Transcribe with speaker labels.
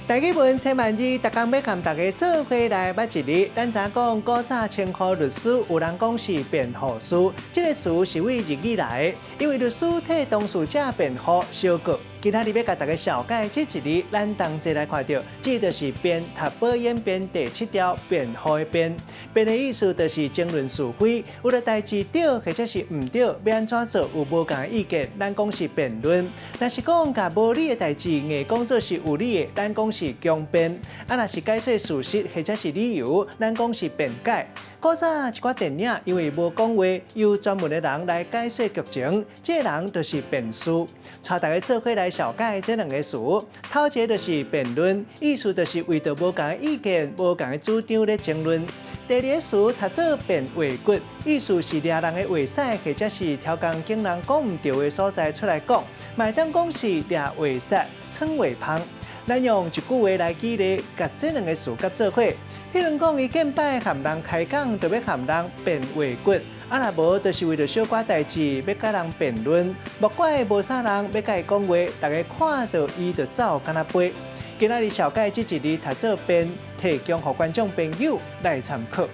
Speaker 1: 台語文千萬字，逐工欲共大家做伙來捌一字。咱知影講古早稱呼律師，有人講是辯護師，這个詞是對日語來的，因為律師替當事者辯護相告。今仔日欲共大家紹介這一字，咱同齊來看著，這就是辯讀寶演辯第七條辯護的辯。辯的意思就是爭論是非，有的代誌對或者是毋對，欲按怎做有無仝的意見，咱講是辯論。若是講共無理的代誌硬講做是有理的，咱講是強辯。啊，若是解說事實或者是理由，咱講是辯解。古早一寡電影因為無講話，由專門的人來解說劇情，這个人就是辯士。帶大家做伙來紹介這兩个詞，頭一个就是辯論，意思就是為著無仝的意見、無仝的主張咧爭論。第二个詞讀做辯話骨，意思是掠人的話屎，或者是刁工揀人講毋著的所在出來講，嘛會當講是掠話屎、創話芳。咱用一句話來舉例，共這兩个詞結做伙。彼如講，伊見擺和人開講，就欲和人辯話骨，啊若無，就是為著小可代誌，欲佮人辯論。莫怪無啥人欲佮伊講話，逐家看著伊就走敢若飛。今仔日紹介這一字讀做辯，提供予觀眾朋友來參考。